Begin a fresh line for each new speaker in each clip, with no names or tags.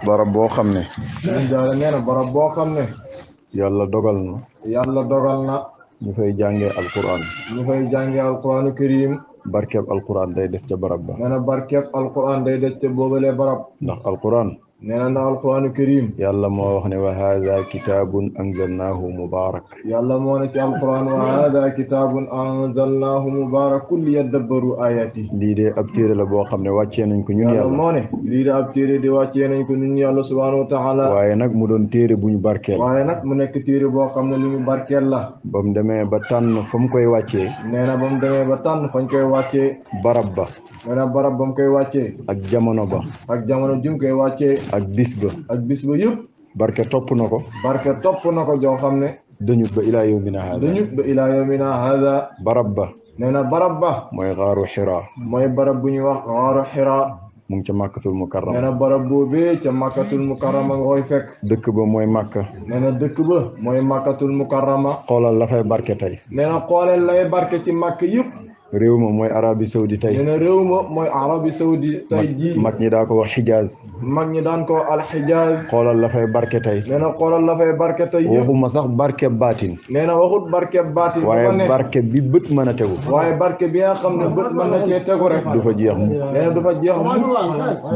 barab boo xam ne
Sëriñ Daara nee na barab boo xam ne
yàlla dogal na
yàlla dogal na
ñu fay jàngee alquran
ñu fay jàngee alquranu karim
barkeeb alquran day des ca barab ba
nee na barkeeb alquran day des ca boobalee barab
ndax alquran
nee na ndax alquranu karim
yàlla moo wax ne wa haada kitaabun anzalnaahu mubaarak
yàlla moo ne ci alquran wa hada kitaabun anzalnaahu mubaarakun liyadabbaru ayaati
lii de ab téere la boo xam ne wàccee nañ ko ñun
yàlla
yàlla
moo ne lii de ab téere di wàccee nañ ko ñun yàlla subhaanahu wa taala
waaye nag mu doon téere bu ñu barkeel
waaye nag mu nekk téere boo xam ne lu ñu barkeel la
ba mu demee ba tànn fa mu koy wàccee
nee na ba mu demee ba tànn fañ koy wàccee
barab ba
nee na barab ba mu koy wàccee
ak jamono ba
ak jamono jum koy wàccee
ak bis ba
ak bis ba yëpp
barke topp na ko
barke topp na ko joo xam ne
dañut ba ilaa yawmina haada
dañu ba ilaa yawmina hada
barab ba
nee na barab ba
mooy xaaru xiraa
mooy barab bu ñuy wax xaaru xiraa
mu ngi ca màkkatul
nee
mukarram
na barab boobee ca makkatul mukarrama nga koy fekk
dëkk ba mooy màkka
nee na dëkk ba mooy makkatul mukarrama
xoolal la fay barke tey
nee na xooleel lay barke ci màkk yëpp
réew ma mooy Arabie Saoudi tey
nee na réew ma mooy Arabie Saoudi tey jii
mag ñi daa ko wax Hijaaz
mag ñi daan ko alxijaaz
xoolal la fay barke tey
nee na xoolal la fay barke tey yëpp
waxuma sax barke baatin
nee na waxut barke baati
waaye
dafa ne
barke bi bët mën a tegu
waaye barke bi nga xam ne bët mën na cee tegu rek
du fa jeex mu
nee na du fa jeex mu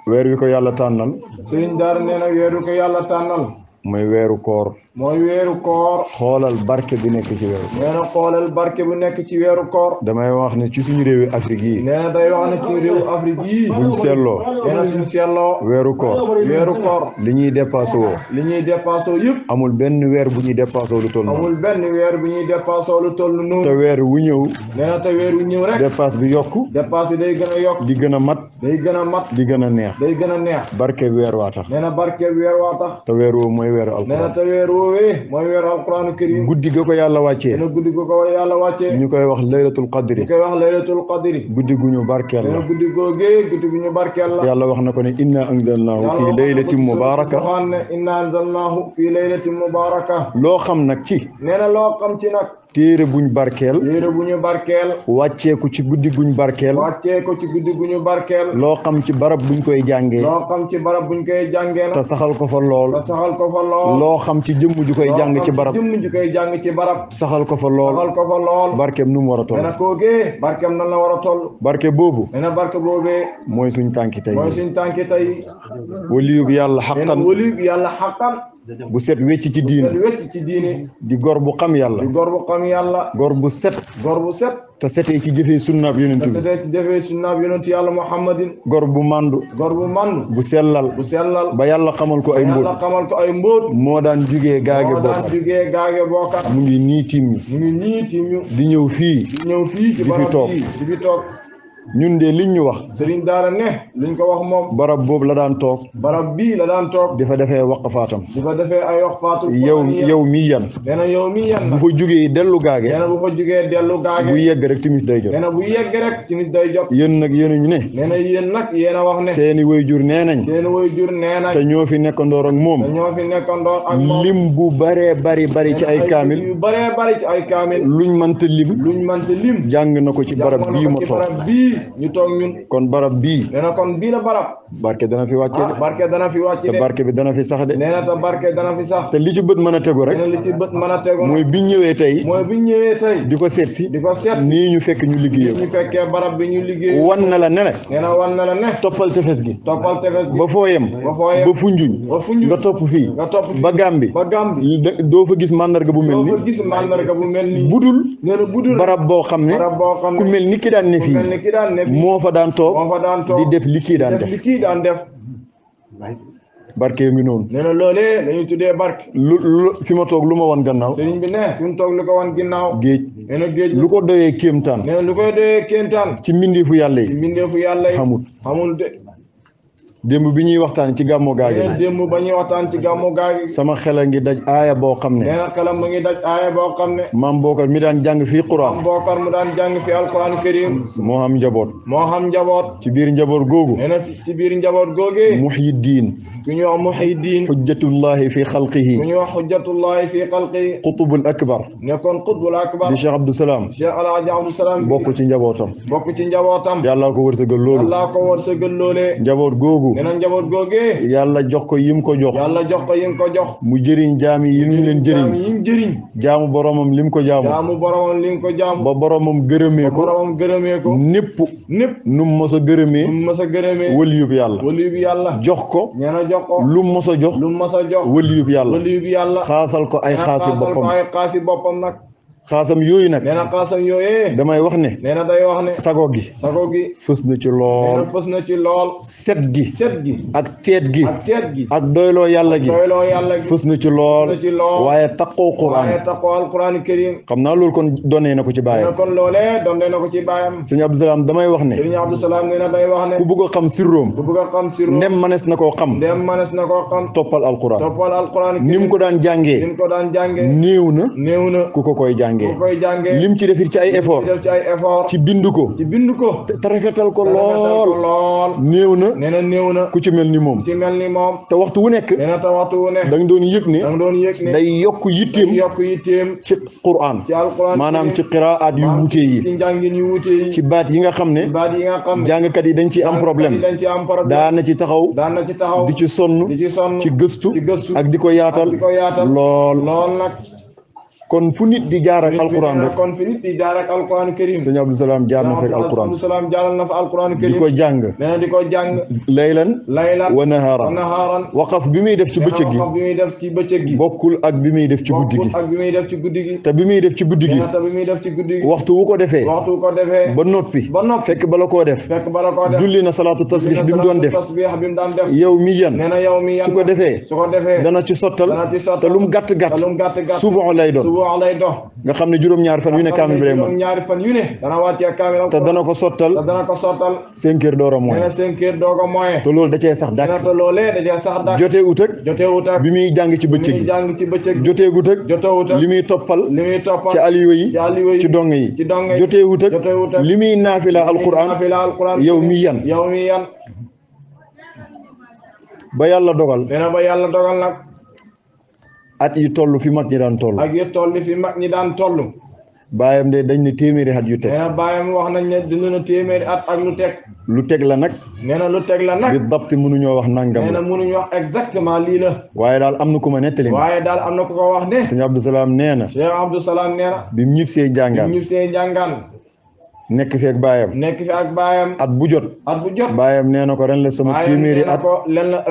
weer wi ko yàlla tànnal
Sëriñ Daara nee na weeru ko yàlla tànnal
mooy weeru koor
mooy weeru koor
xoolal barke bi nekk ci weeru
nee na xoolal barke bu nekk ci weeru koor
damay wax ne ci suñu réewi Afrique yi
nee na day wax ne ci réewu Afrique yii
buñ seetloo
nee na suñ seetloo
weeru koor
weeru koor
li ñuy dépassé woo
li ñuy dépassé yëpp
amul benn weer bu ñuy dépassé lu toll noonu
amul benn weer bu ñuy dépassé lu toll
te
noonu
weer wu ñëw
nee na te weer wu ñëw rek
dépasse bi yokku
dépasse bi day gën a yokk
di gën a mat
day gën a mat
di gën a neex
day gën a neex
barke weer waa tax
nee na barke weer waa tax
te weer woowu mooy weeru
nee na
alquran
te weer woowee mooy weeru alquranu karim
guddi ga ko yàlla wàccee
nee na guddi gu ko yàlla wàccee
ñu koy wax laylatul qadri
ñu koy wax laylatul qadri
guddi gu ñu barkeel
nee na
la
guddi googee guddi gu ñu barkeel la
yàlla wax na ko ne inna anzalnaahu fi laylatin mubaraka
waxaan ne inna anzalnaahu fi laylatin mubaraka
loo xam nag ci
nee na loo xam ci nag
téere buñ barkeel
téere bu ñu barkeel
wàcceeku ci guddi guñ barkeel
wàccee ko ci guddi gu ñu barkeel
loo xam ci barab buñ koy jàngee
loo xam ci barab buñ koy jàngee
te
nag
saxal ko fa lool
te saxal ko fa lool
loo xam ci jëmm ju koy jàng ci barab
jëmm ju koy jàng ci barab
saxal ko fa lool
saxal ko fa lool
barkeem nu mu war a
nee
toll
na koogee barkeem nan la war a toll
barke boobu
nee na barke boobee
mooy suñ tànki tey
mooy suñ tànki tey
waliyu bi yàlla
nee na
xaqan
wali bi yàlla xaqan
bu set wecc ci
set
diina
wecc ci diine
di gor bu xam yàlla
di gor bu xam yàlla
gor bu set
gor bu set
te setee ci jëfee sunnaab yonent
te
bi
setee ci defee sunnaab yonent yàlla muhammadin
gor bu màndu
gor bu mandu
bu sellal
bu sellal
ba yàlla xamal ko ay
yàlla
mbóot
xamal ko ay mbóot
moo daan jugee gaage
moo daan
boppam
jugee gaage bokkat
mu ngi nii tiim ñu
ñu ngi nii ci ñu
di ñëw fii
di ñëw fii ci
di fi
barab
toog.
bii di fi toog
ñun de liñ ñu wax
Sëriñ Daara ne luñ ko wax moom
barab boobu la daan toog
barab bii la daan toog
di fa defee waqfaatam
di fa defee ay wax faatu
yow mii yan
nee na yow mi yan
bu fa jugee dellu gaage
nee na bu fa jugee dellu gaage
bu yegg rek timis day jot
nee na bu yegg rek timis day jot
yéen nag yéen ñu ne
nee na yéen nag yéen a wax ne
seeni waajur nee nañ
seen waajur nee na
te ñoo fi nekkandoor ak moom
te ñoo fi nekkandoor ak moom
lim bu baree bari ci ay kaamil
yu baree bari ci ay kaamil
luñ mënta lim
luñ mënta lim
jàng na ko ci barab bii ma
ci
toog
barab bii ñu toog ñun
kon barab bii
nee na kon bii la barab
barke dana fi wàcce de
barke dana fi wàcc
te
de
barke bi dana fi sax de
nee na te barke dana fi sax
te li ci bët mën a tegu rek
nee na li ci bët mën a tegu
mooy biñ ñëwee tey
mooy bi ñu ñëwee tey
di ko seet si
di ko seet
nii ñu fekk ñu liggéeyee
ñu fekkee barab bi ñu liggéey
wan na la ne la
nee na wan na la ne
toppal tefes gi
toppal tefes gi
ba foo yem
ba foo yem
ba funjuñ
ba Foundiougne
nga topp fii
nga topp fii
ba Gàmbi
ba Gàmbi
doo fa gis màndarga bu mel
doo
ni
fa gis mandarga bu mel nii
budul
nee na budul
barab boo xam ne
barab boo xam
ku
ne
mel ni ki daan ne
ku
fii
mel ni ki daan ne fii
moo fa daan toog
moo fa daan toog
di def li kii daan
def
def
li kii daan def
barke ngi noonu
nee na loolee dañuy tuddee barke
lu fi ma toog lu ma wan gannaaw
sëriñ bi ne fi mu toog lu ko wan ginnaaw
géej
nee na géej
lu ko doyee kéemtaan
nee na lu koy doyee kéentaan
ci mbindeefu yàlla
ci
yi
mbindeefu yàlla yi
xamul
xamul de
démb bi ñuy waxtaan ci gàmmo gaage
nee na démb ba ñuy waxtaan ci gàmmu gaa gi
sama xel a ngi daj aaya boo xam ne
nee na xelam mu ngi daj aaya boo xam ne
maam bookar mi daan jàng fii Quraan
am bookar mu daan jàng fi alquran karim
moo am njaboot
moo xam njaboot
ci biir njaboot googu
nee na ci biir njaboot googee
Muhyiddin
ku ñuy wax Muhyiddin
xujjatullahi fi xalqihi
ku ñuy wax Hujjatullahi fi xalqi
qutubul akbar
nekkoon qutbul akbar
di Cheikh Abdou Salam
Cheikh Alaaji Abdou Salam
bokk ci njabootam
bokk ci njabootam
yàlla ko wërsëgal loolu
yàlla ko wërsëgal loolee
njaboot googu
nee na njaboot googee
yàlla jox ko yim ko jox
yàlla jox ko yi nga ko jox
mu jëriñ jaam yi yim leen
jaam
jëriñ
yi mu jëriñ
jaamu boromam lim ko jaamu
jaamu boromam li nga ko jaamu
ba boromam gërëmee ko
boromam gërëmee ko
népp
népp
nu mu mos a gërëmee
lu mu mas a gërëmee
wëliyub yàlla
waliyu bi yàlla
jox ko
nee na jox ko
lu mu mos a jox
lu mu mas a jox
wëliyub yàlla
waliyu bi yàlla
xaasal ko ay xaasi
xaasal ko
boppam
ay xaasi boppam nag
xaasam yooyu nag
nee na xaasam yooyee
damay wax ne
nee na day wax ne
sago gi
sago gi
fës na ci
nee
lool
na fës na ci lool
set gi
set gi
ak teet gi
ak teet gi
ak doyloo yàlla gi
doyloo yàlla gi
fës na ci lool
fës na ci lool
waaye taqoo
waaye
Qur'an
taqoo alquran karim
xam naa loolu kon donee na ko ci
nee na
baayam
kon loolee doon na ko ci baayam
sëñ Abdou Salam damay wax ne
Sëriñ Abdou Salam nee na day wax ne
ku bëgg a xam sirroom
ku bëgg a xam sirru
ndem manes na koo xam
ndem manes na koo xam
toppal alquran
toppal alquran
ni mu ko daan jàngee
ni mu ko daan jàngee
néew na
néew na
ku ko koy jàngee
ku koy jàngee
lim ci defit ci ay effort
def ci ay effort
ci bind ko
ci bind ko
te rafetal ko
rafetal ko
lool
lool
néew na
nee na néew na
ku ci mel ni moom
ci mel ni moom
te waxtu wu nekk
nee na te waxtu wu ne
da nga doon yëg ne
da nga doon yëg ne
day yokk yitteem
yokk yitteem
ci Qur'an
ci alquran
maanaam ci qiraat yu wuute yi
ci njàngin yu wuute yi
ci baat yi nga xam ne
baat yi nga xam ne
jàngkat yi dañ ci am problème
dañ ci am problème
daana ci taxaw
daan na ci taxaw
di ci sonn
di ci sonn
ci gëstu
ci gëstu
ak di ko yaatal
di ko yaatal
lool
lool nag
kon fu nit di jaar ak alquran rek
kon fi nit di jaar ak alquran karim
sëñ Abdou Salam jaar na fekk alquran
Abdou Salam jaaral na fa alquran karim
di ko jàng
nee na di ko jàng
laylan
laylan
wa naharan
nahaaran
waqaf bi muy def ci bëccëg gi
wax bi muy def ci bëccëg gi
bokkul ak bi muy def ci guddi gi
bokkul ak bi muy def ci guddi gi
te bi muy def ci guddi
nee
gi
na te bi muy def ci guddi gi
waxtu wu ko defee
waxtu ko defee
ba noppi
ba noppi
fekk bala koo def
fekk bala ko def
julli na salaatu tasbih bi mu doon def
tasbih bi mu daan def
yow mi yan
nee na yow mi yan
su ko defee
su ko defee
dana ci sottal
dana ci sottal
te lu mu gàtt gàtt
te lu mu gàtt gàtt
suba lay doon
suba lay dox
nga xam ne juróom-ñaar fan yu ne kaamil bi lay mën
ñaari fan yu ne dana wàccee kaamil
te dana ko sottal
te dana ko sottal
5 heures door a
nee
mooy
na 5 heures doo ko moyen
te loolu da cee sax
nee na
dàkk
te loolee dajee sax dak
jotee ut ak
jotee wut ak
bi muy jàng ci bëccëg
muy
gi
jàng ci bëccëg gi
jotee gut ak
jotee wut ak
li muy toppal
li muy toppal
ci aliwa yi
ci aliwa yi
ci dong yi
ci dong yi
jotee wut ak
jotee wut ak
li muy naafila alquran
naafila alquran
yow mi yan
yow mi yan
ba yàlla dogal
nee na ba yàlla dogal nag
at yi toll fi mag ñi daan toll
ak yi toll fi mag ñi daan toll
baayam de dañ ne téeméeri at yu
nee
teg
na bàyyam wax nañ ne dund na téeméeri at ak lu teg
lu teg la nag
nee na lu teg la
bi
nag
dabti mënuñoo wax nangam
nee na
la
mënuñu wax exactement lii la
waaye daal am na ku ma nettali ma
waaye daal am na ko ko wax ne
sëñ Abdou Salam nee na
Cheikh Abdou Salam nee na
bi mu ñibbisee jàngaan
ñu see njàngaan
nekk fi ak baayam
nekk fi ak baayam
at bu jot
at bu jot
baayam nee na ko ren la sama
baayam
téeméeri
nee na
at
ko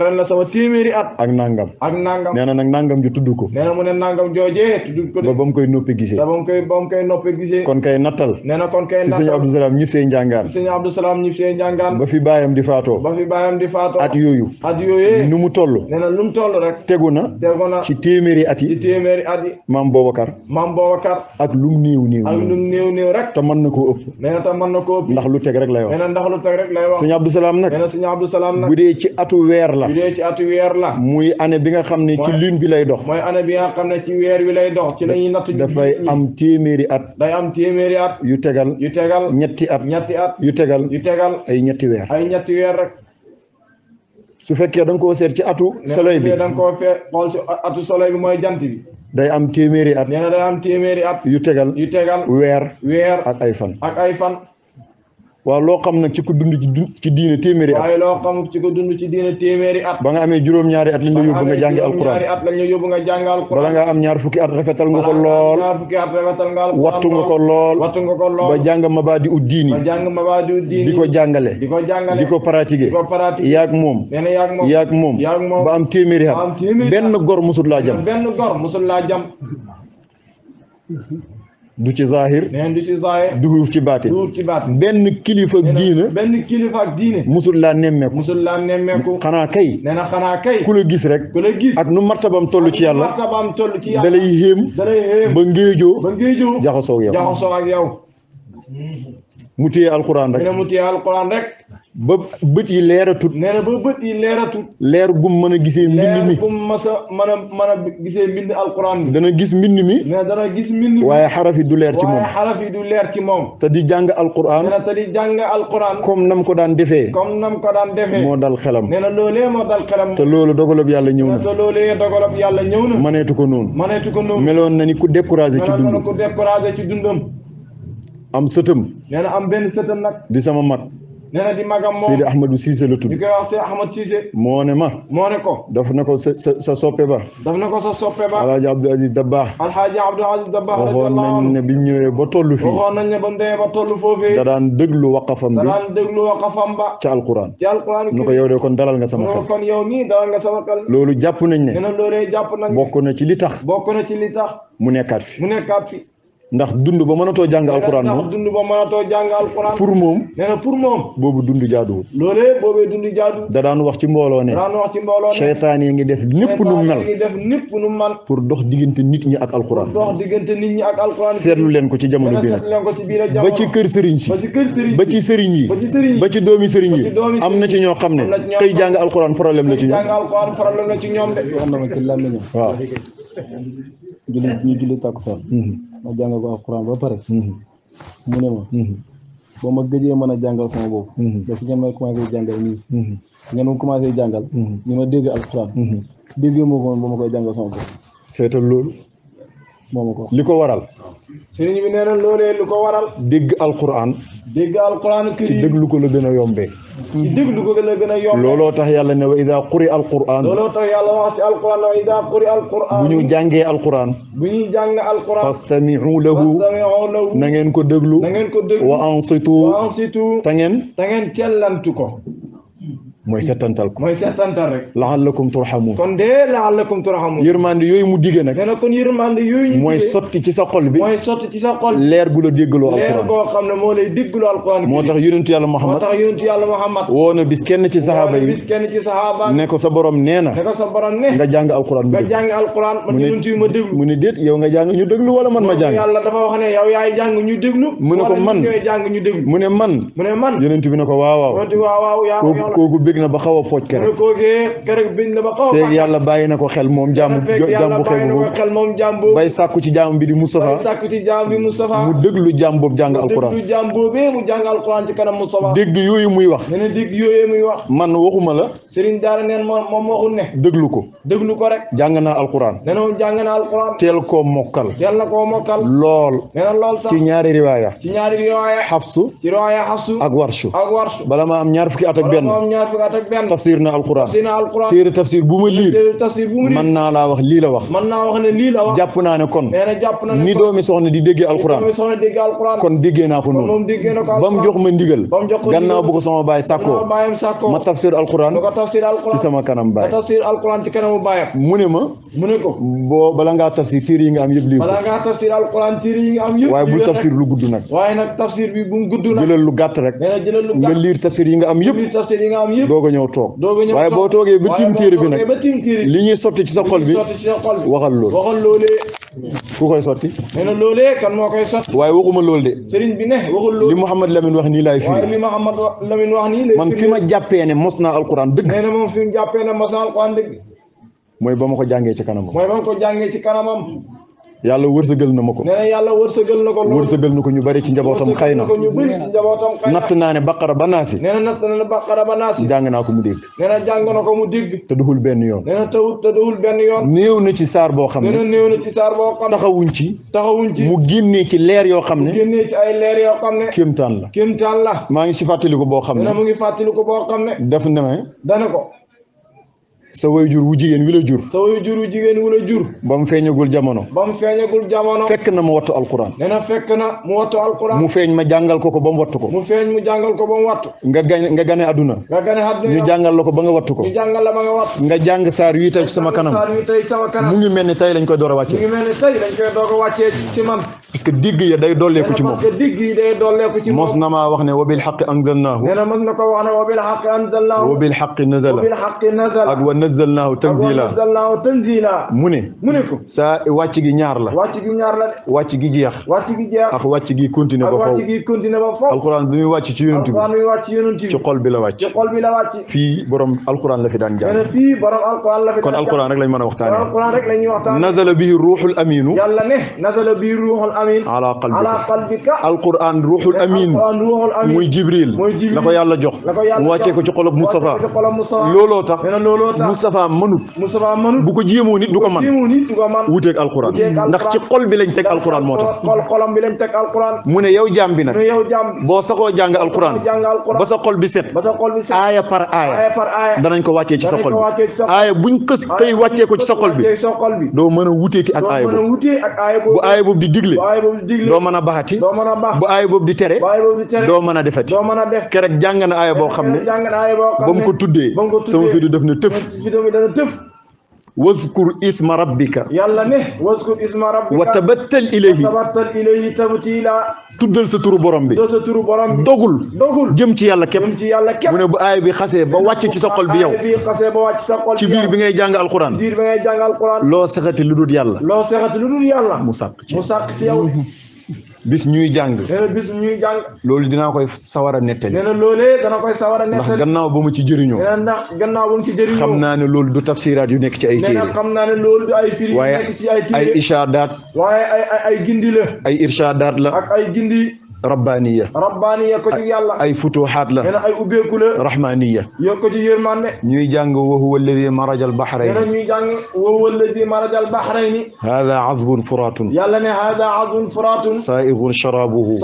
ren la sama téeméeri at
ak nangam
ak nangam
nee na nag nangam ju tudd ko
nee na mu ne nangam joojee tudd ko de
ba mu koy noppi gisee
te ba mu koy noppee gisee
kon kay nattal
nee na kon kay
fi sëñ Abdou Salam ñibbisee njàngaan
sëñ Abdou Salam ñib see njàngaan
ba fi baayam di faatoo
ba fi baayam di faatoo
at yooyu
at yooyee
nu mu toll
nee na lu mu toll rek
tegu na
tegu na
ci téeméeri at
ci
yi
téeméeri at yi
maam Boubacar
maam Boubacar
ak lum néew néew
ak lu
néew
néew néew rek
te mën na koo ëpp
nee na tam mën na koo
ndax lu teg rek lay wax
nee na ndax lu teg rek lay wax
sëñ Abdou Salam nag
nee na sëñ Abdou Salam nag
bu dee ci atu weer la
bu dee ci atu weer la
muy année bi nga xam ne ci lune bi lay dox
mooy année bi nga xam ne ci weer wi lay dox ci lañuy natt
dafay am téeméeri at
day am téeméeri at
yu tegal
yu tegal
ñetti at
ñetti at
yu tegal
yu tegal
ay ñetti weer
ay ñetti weer rek
su fekkee da nga koo seet ci atu soleil bi
da nga koo fee xool ci atu soleil bi mooy jant bi
day am téeméeri at
nee na day am téeméeri at
yu tegal
yu tegal
weer
weer
ak ay fan
ak ay fan
waaw loo xam nag ci ku dund ci diine téeméeri at
waaye loo xam ci ko dund ci diine téeméeri at
ba nga amee juróom-ñaari at lañ la yóbbu nga jàngi alquran
ñaari at lañ la yóbbu nga jàng alquran
bala nga am ñaar fukki at rafetal nga ko lool
ñaar fukki at rafetal nga alquran
wattu nga ko lool
wattu nga ko lool
ba jàng mabaadi ud diini
ba jàng mabaadi diini
di ko jàngale
di ko jàngale
di ko pratiquer
di ko pratiquer
yaag moom
nee na yaag moom
yaag moom
yaag moom
ba am téeméeri
ba am
at
téeméeri
benn gor musul laa jam
benn gor musul laa jam
du ci zahir
neen du ci zahir
du ci baatin
du ci baat
benn kilifa diina
benn kilifa ak diine
musul laa nemmeeku
musul laa nemmeeku
xanaa kay
nee na xanaa kay
ku la gis rek
ku la gis
ak nu martabam toll ci yàlla
martabaam toll ci yàlla
da lay yéem
da lay xéem
ba ngéejoo
ba ngéejoo
jaxasoo ak yow
jaxasoo ak yow
mu téye alquran
nee
rek
na mu téye alquran rek
ba bët yi leeratut
nee na ba bët yi leeratul
leer gum mën a gisee mbind mi
leer bu mu mën a gisee mbind alquran bi
dana gis mbind mi
nee na dana gis mbind mi
waaye xaraf yi du leer ci moom
waaye xaraf yi du leer ci moom
te di jàng alquran
nee na te di jàng alquran
comme nam ko daan defee
comme nam ko daan defee
moo dal xelam
nee na loolee moo dal xelam
te loolu dogalab yàlla ñëw na
te loolee dogalab yàlla ñëw na
maneetu ko noonu
maneetu ko noonu
meloon na ni ku découragé ci
meloon na
dund
ko découragé ci dundam
am sëtam
nee na am benn sëtam nag
di sama mag
nee na di magam moom
Seydi Ahmadou Cissé la tudd
ñu koy wax Seydi Ahmad Cissé
moo ne ma
moo ne ko
daf na ko sa soppe ba
daf na ko sa soppe ba
Alaaji Abdou Aziz Dabakh
Alxaaji Abdou Aziz Dabakh
waxoon nañ ne bi mu ñëwee ba tollu fii
waxoon nañ ne ba mu demee ba tollu foofee
da daan déglu waqafam
da
bi
daan déglu waqafam ba
ca alquran
ci alquran
nu ko yow de kon dalal nga sama xel
kon yow nii dalal nga sama xel
loolu jàpp nañ
nee
ne
na loolee jàpp nañ
bokk na ci li tax
bokk na ci li tax
mu nekkaat fi
mu nekkaat fi
ndax dund ba mënatoo jàng alquran
ndax
moom
dund ba mënatoo jàng alquran
pour moom
nee na pour moom
boobu dund jaaduwul
loolee boobee dund jaadu
da daan wax ci mbooloo ne
daan wax ci mbooloo ne
seytaan yi ngi def népp nu mel
ngi def népp nu man
pour dox diggante nit ñi ak alquran
dox diggante nit ñi ak alquran
seetlu leen ko ci jamono bi nag
seetlu leen ko ci biir jamono
ba ci kër sëriñ si
ba ci kër sëriñ
ba ci sëriñ yi
ba ci sëriñ yi
ba ci doomi sëriñ yi
ba ci doomi
am na ci ñoo xam ne
am na ci ñoo
xëy jàng alquran problème la ci ñoom
jàng alquran problème la ci ñoom de
wax na ma ci làmmiñam
waaw
julli takkusaan ma jàng ko alquran ba pare mu ne ma ba ma gëjee mën a jàngal sama bopp da fi ngeen may commencé jàngal nii ngeen ma commencé jàngal ni ma dégg alquran déggee moo ko woon ba ma koy jàngal sama bopp
seetal loolu
moo ma ko wax
li ko waral
sëriñ bi nee na loolee lu ko waral
dégg alquran
dégg alquran
ci déglu ko la gën a yombee
ci déglu ko la gën a yomb
looloo tax yàlla ne wa ida quri alquran
looloo tax yàlla wax ci alquran wa ida quri alquran
bu ñu jàngee alquran
bu ñuy jàng alquran
fastami'u lahu
fastami'u lahu
na ngeen ko déglu
na ngeen ko déglu
wa ansitu
wa ansitu
ta ngeen
da ngeen cellantu ko
mooy settantal ko
mooy seetantal rek
la'allakum turhamun
kon dee la'allakum turhamun
yërmande yooyu mu digge nag
nee na kon yërmande yooyu ñu
mooy
diggee
sotti ci sa xol bi
mooy sotti ci sa xol
leer gu la déggaloo
leer
alquran
goo xam ne moo lay déglu alquran
moo tax yonentu yàlla
moo
Muhammad
tax yonent yàlla Muhammad
woo na bis kenn ci sahaaba yi
bis kenn ci sahaaba
ne ko sa borom nee na
ne ko sa borom ne
nga jàng alquran mu
nga
déglu
jàng alquran man yonent yi ma déglu
mu ne déet yow nga jàng ñu déglu wala man ma jàng
yàlla dafa wax ne yow yaay jàng ñu déglu
mu ne ko
wala
man
ñun ñooy jàng ñu déglu
mu ne man
mu ne man
yonent bi ne ko waaw waaw
yonent waaw waaw yaa
kooku
yow la
kooku bég na ba xaw a pooj
mu
kere
ne koogee keroog biñ la ba xaw
feeg yàlla bàyyi na ko xel moom jàmm
fekk yàlla
bu
bàyyi
xeebu
na ko
boobu
xel moom jaam boobu
bay sàkku ci jaam bi di
bay
Moustapha
sàkku ci jaam bi Moustapha
mu déglu jaam boobu jàng alquran
déglu jaam boobee mu jàng alquran ci kanam Moustapha
dégg yooyu muy wax
nee na dégg yooyee muy wax
man waxuma la
Serigne Daara neen moom waxul ne
déglu ko
déglu ko rek
jàng naa alquran
nee na moom jàng na alquran
teel koo mokkal
teel na koo mokkal
lool
nee na lool sax
ci ñaari riwaaya
ci ñaari riwaaya
xafsu
ci riwaaya Hafsu
ak warshu
ak Warshu
bala ma am ñaar fukki at ak benn
moom ñaar fukki at ak benn
tafsir na alquran
tafsir na alquran
téere tafsir bu ma liir
téere tafsir bu mu
mën naa laa wax lii la wax
mën naa wax ne lii la wax
jàpp naa ne kon
nee na jàpp na ne
ni doomi soxna di déggee alquran
doomi soxna dégg alquran
kon déggee naa ko
kon
noonu
moom déggee na ko
ba mu jox ma ndigal
ba mu jox ko
gannaaw
ndigal.
bu ko sama baay sàkkoo
bàyyam sàkkoo
ma tafsir alquran
da ko tafsir alquran
ci sama kanam baay
da tafsir alquran ci kanamu bàyyam
mu ne ma
mu ne ko
boo bala ngaa tafsir téere yi nga am yëpp lii ko
balaa ngaa tafsir alquran téere yi nga am yëpp
waaye bul
lii la
tafsir lu gudd nag
waaye nag tafsir bi bu mu gudd nag
jëlal lu gàtt rek
nee na jëlal lu
nga
gàtt
liir tafsir yi nga am yëpp
lii tafsir yi nga am yëpp
doog a ñëw toog
dooga ñëw
waaye boo toogee ba tiim téere bi nag
ba tiim téere bi
li ñuy sotti ci sa xol bi
sotti ci sa xol bi
waxal loolu
waxal loolee
ku koy sotti
nee na loolee kan moo koy sotti
waaye waxuma loolu de
sëriñ bi ne waxul
li
loolu
Mouhamed Lamine wax nii laay
waaye
firi
li Mouhamad Lamine wax nii
man fi ma jàppee ne mos naa alquran dëgg
nee na moom fi mu jàppee ne mos na alquran dëgg
mooy ba ma ko jàngee ci kanamam
mooy ba nga ko jàngee ci kanamam
yàlla wërsëgal na ma ko
nee na yàlla wërsëgal na ko loolu
wërsëgal na ko ñu bari ci njabootam xëy na
ko ñu bëri ci njabootam xëy na
natt naa ne baqara ba naasi
nee na natt na baqara ba naasi
jàng naa ko mu dégg
nee na jàng na ko mu dégg
te duxul benn yoon
nee na tawut te duhul benn yoon
néew na ci saar boo xam
nee na
ne
néew na ci saar boo xam ne
taxawuñ ci
taxawuñ ci
mu génnee ci leer yoo xam ne
génnee ci ay leer yoo xam ne
kéemtaan la
kéemtaan la
maa ngi ci fàttaliku boo xam
nee na
ne
mu ngi fàttali ko boo xam ne
def na ma
dana ko
sa wayjur wu jigéen wi la jur
sa wayu juru jigéen wu la jur
ba mu feeñagul jamono
ba mu feeñagul jamono
fekk na ma wattu alquran
nee na fekk na mu wattu alquran
mu feeñ ma jàngal ko ba mu wattu ko
mu feeñ mu jàngal ko ba mu wattu
nga gane àdduna
nga gane àdduna
ñu jàngal la ko ba nga wattu ko
ñu jàngal la ba nga wattu
nga jàng saar wi tey ci sama kanam
saar wi tey sama kanam
mu ngi mel ni tey lañ koy door a
mu
wàccee
ngi mel ne tey dañ koy doog a wàccee ci man
parce que digg ya day dolleeku ci moom
parce que digg yi day dolleeku ci moom
mos na maa wax ne wa bil xaqi anzalnaahu
nee na mën na ko wax ne wa bil haqqi anzalnaahu
wa bil xaqi
wa
nazala
bil haqqi nazala
ak wa nazzalnaahu tanzila
nazzalnaahu tanzila
mu ne
ko
saa wàcc gi ñaar la
wàcc gi ñaar la de
wàcc gi jeex ak wàcc gi continuer ba faw
wàcc gi continuer ba faw
alquran bi muy wàcc ci yonent bi
alquran bi wàcc ci yonent bi
ci xol bi la wàcc
ci xol bi la wàcc
fii borom alquran la fi daan jàng
fii borom alquran la fi
kon alquran rek lañ mën a waxtaane
alquran rek la ñuy waxtaane
nazala bihi ruuxul aminu
yàlla ne nazala bihi ruuxul amin
ala
qalbika
alquran ruuxul amin muy jibril la ko yàlla jox mu wàccee ko ci xolob Moustapha looloo tax Moustapha mënut bu ko jéemoo nit du ko man wuteeg alquran ndax ci xol bi lañ teg alquran moo tax
xolam bi lañ teg alquran
mu ne yow jaam bi nag boo saxoo jàng alquran ba sa xol bi set aaya par aaya danañ ko wàccee ci sa xol bi aaya buñ xës xëy wàccee ko ci sa xol bi doo mën a wuteeti ak aaya boobu bu aaya boobu di digle doo mën a baxati bu aaya boobu di tere doo mën a defati kerek jàng na aaya boo xam ne ba mu ko tuddee sama fi du def ne tëf wazkur isma rabbika
yàlla ne wazkur isma rabbika
wa tabattal ilayhi
tabtila
tuddal sa turu borom bi dogul jëm ci yàlla képp mu ne bu aaya bi xasee ba wàcc ci sa xol bi yow ci biir bi ngay jàng alquran loo saxati lu dul yàlla mu sàq ci yow bis ñuy jàng loolu dinaa koy sawar a nettali ndax gannaaw ba mu ci jëriñoo xam naa ne loolu du tafsiraat yu nekk ci ay téere waaye ay ishaadaat
ay gindi la
ay irshaadaat la
ak ay gindi
rabbaniya
ko ci yàlla
ay futuhaat la
ay ubbeeku la
rahmaniya
ko ci yërmande
ñuy jàng wa huwa alladi maraja al bahrayni
ñuy jàng wa huwa alladi maraja al bahrayni
hada azbun furatun
yàlla ne hada azbun furatun
saigun sharabuhu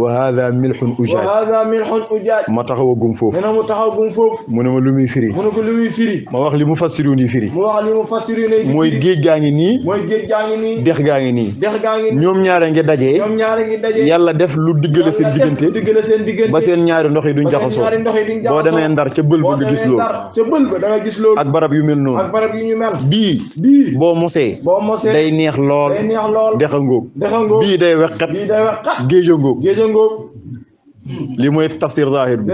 wa hada milhun ujaaj ma taxawagum foofu mu ne ma lu muy firi ma wax li mufassirun yi firi mooy géej gaa ngi nii dex gaa ngi nii ñoom ñaare ngi dajee yàlla def lu diggale seen diggante ba seen ñaari ndox yi duñ jaxasoo boo demee ndar ca bël ba nga gis loolu ak barab yu mel noonu bii boo mosee day neex lool dexa ngóog bii day weqat géeja ngóog lii mooy tafsir zahir bi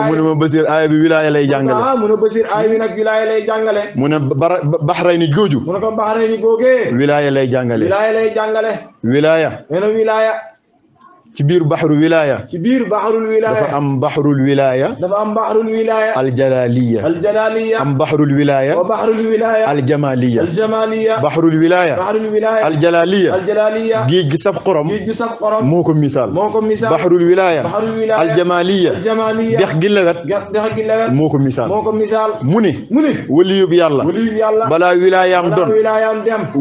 mu ne ma Basiir aaya bi wilaaya lay jàngale mu ne Baxrayni jooju wilaaya lay jàngale wilaaya ci biir baxru wilaya dafa am baxrul wilaya aljalaliya am baxrul wilaya aljamaliya baxrul wilaya aljalaliya géej gi saf xorom moo ko misaal baxrul wilaya aljamaliya dex gi lewet moo ko misaal mu ne waliyub yàlla balaa wilayaam doon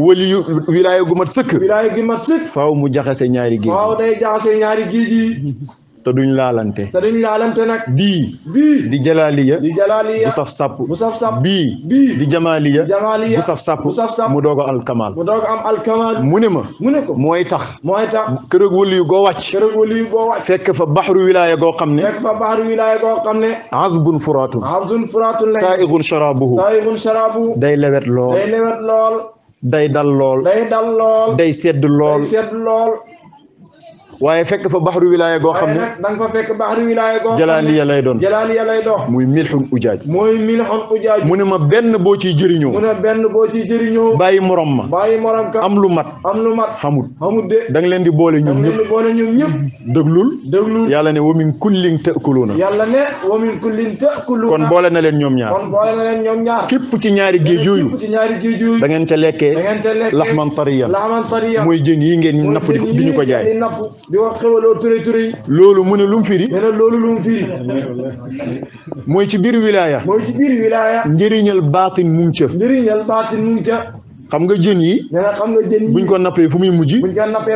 waliyu wilaya gu mat sëkk faaw mu jaxase ñaari géej ñaari géej yi te duñ laalante nag bii di jalaaliya bu saf sàpp bii di jamaaliya bu saf sàpp mu doog a alkamal mu ne ma mooy tax kërëg waliyu goo wàcc fekk fa baxru wilaaya goo xam ne azbun furatun saa'igun sharabuhu day lewet lool day dal lool day sedd lool waaye fekk fa baxru wilaaya goo xam ne danga fa fekk baxru wilaaya goo jalaaliya lay doon muy milxun ujaaj mu ne ma benn boo ciy jëriñoo bàyyi morom ka am lu mat xamut da nga leen di boole ñoom ñëpp déglul yàlla ne wa min kullin ta'kuluuna kon boole na leen ñoom ñaar képp ci ñaari géej yooyu da ngeen ca lekkee laxman tariyan mooy jën yi ngeen napp di ñu ko jaay di wax xewaloo ture loolu mu ne lu mu firi mooy ci biir wilaaya njëriñal baatin mu ngi ca xam nga jën yi buñ ko nappee fu muy mujj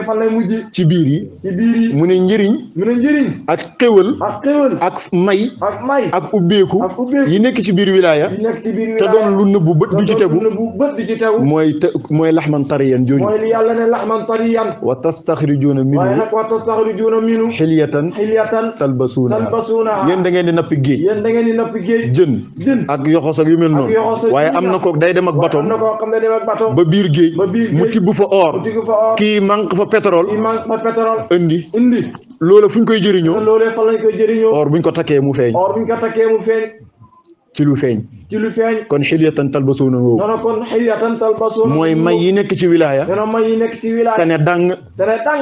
fan lay mujj ci biir yi mu ne njëriñ ak xéwal ak may ak ubbeeku yi nekk ci biir wilaaya te doon lu nëbbu bët du ci tegu mooy laxman tariyan jooju wa tastaxrijuuna minhu xilyatan talbasuunaha yéen da ngeen di nappi géej jën ak yoxos ak yu mel noonu waaye am na ko day dem ak batom ba biir géej mu tibb fa or kii manque fa pétrole indi loola fu ñu koy jëriñoo or buñ ko takkee mu feeñ ci lu feeñ kon xilyatan talbasuuna woowu
nono kon xilyatan talbasuuna
mooy may yi nekk ci wilaaya
nono may yi nekk ci wilaaya
te ne dang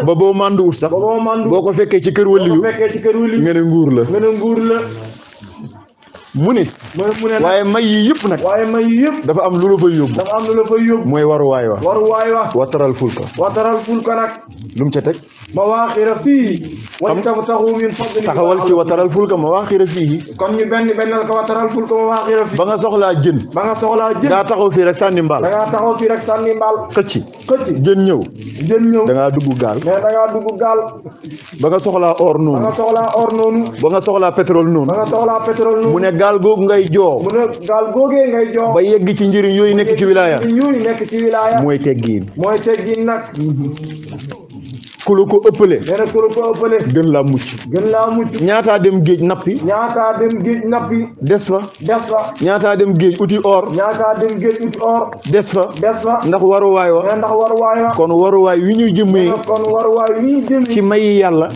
ba boo mànduwut sax boo ko fekkee ci kër waliyu nga ne nguur la mu ne waaye may yi yëpp nag dafa am lu la fay yóbbu mooy waruwaay wa wataral fulka nag lu mu ca teg
mawaaxira fii wabtaghuu min fadlihi
taxawal ci wataral fulka mawaaxira fii
kon ñu benn ko wataral fulka mawaaxira fii
ba nga soxlaa jën daa taxaw fii rek sànni mbaal xëcc jën ñëw da ngaa dugg gaal ba nga soxlaa or noonu ba nga soxlaa pétrole noonu mu ne gaal googu ngay joo ba yegg ci njëriñ yooyu nekk ci wilaaya mooy teggiin
nag
ku la ko ëppale gën laa mucc ñaataa dem géej nappi des fa ñaataa dem géej uti or des fa ndax waruwaay wa kon waruwaay wi ñuy jëmee ci mayi yàlla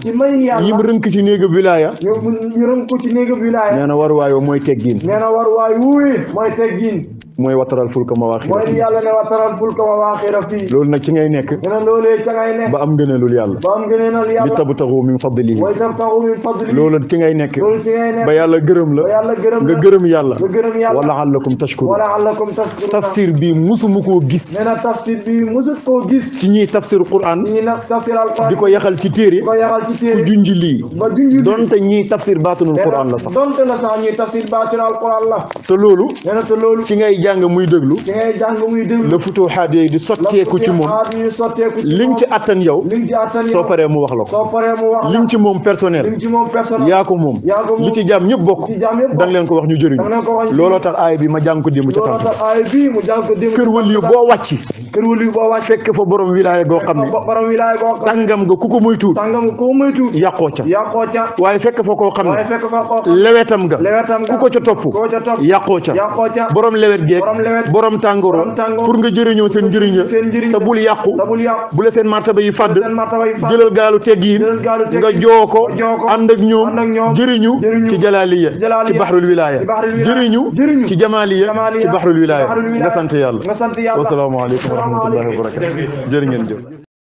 yim rënk ci néegab wilaaya nee na waruwaay wa mooy teggiin mooy wataral fulka mawaaxira
mooy yàlla ne wataral fulka mawaaxira fii
loolu nag ci ngay nekk ba am ngëneelul yàlla li tabtaxu min fadlihi loolu ci ngay nekk ba yàlla gërëm la nga gërëm yàlla wa la'allakum tashkurun tafsir bi musuma koo gis ci ñiy tafsir Qur'an di ko yaxal ci téere ku junj lii donte ñiy tafsir baatinul Qur'an la sax te loolu ci ngay jàng muy déglu la futuhaat yooyu di sotteeku ci moom liñ ci attan yow soo paree mu wax la ko liñ ci moom personnel yaa ko moom li ci jaam ñëpp bokk danga leen ko wax ñu jëriñu looloo tax aay bi ma jàng ko démb ca tànk kër waliyu boo wàcc fekk fa borom wilaaya goo xam ne tàngam nga ku ko muy tuut yàqoo ca waaye fekk fa koo xam ne lewetam nga ku ko ca topp yàqoo ca borom lewet geeg borom tàngoor pour nga jëriñoo seen njëriñ te bul yàqu bu la seen martaba yi fàdd jëlal gaalu teggiin nga joo ko ànd ak ñoom jëriñu ci jalaaliya ci baxrul wilaaya jëriñu ci jamaaliya ci baxrul wilaaya nga sant yàlla wassalaamu aleykum wa rahmatullahi wa barakatu jërë ngeen jëf